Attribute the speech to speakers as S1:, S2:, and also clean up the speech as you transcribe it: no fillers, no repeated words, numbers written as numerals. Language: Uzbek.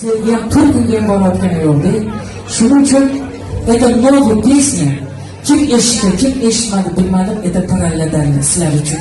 S1: Sevgi ham 4 kunga ham borayotgani yo'qda. Shuning uchun это новая песня. Kim eshitdi, kim eshitmadi, bilmadim. Это Taralla Dalla sizlar uchun.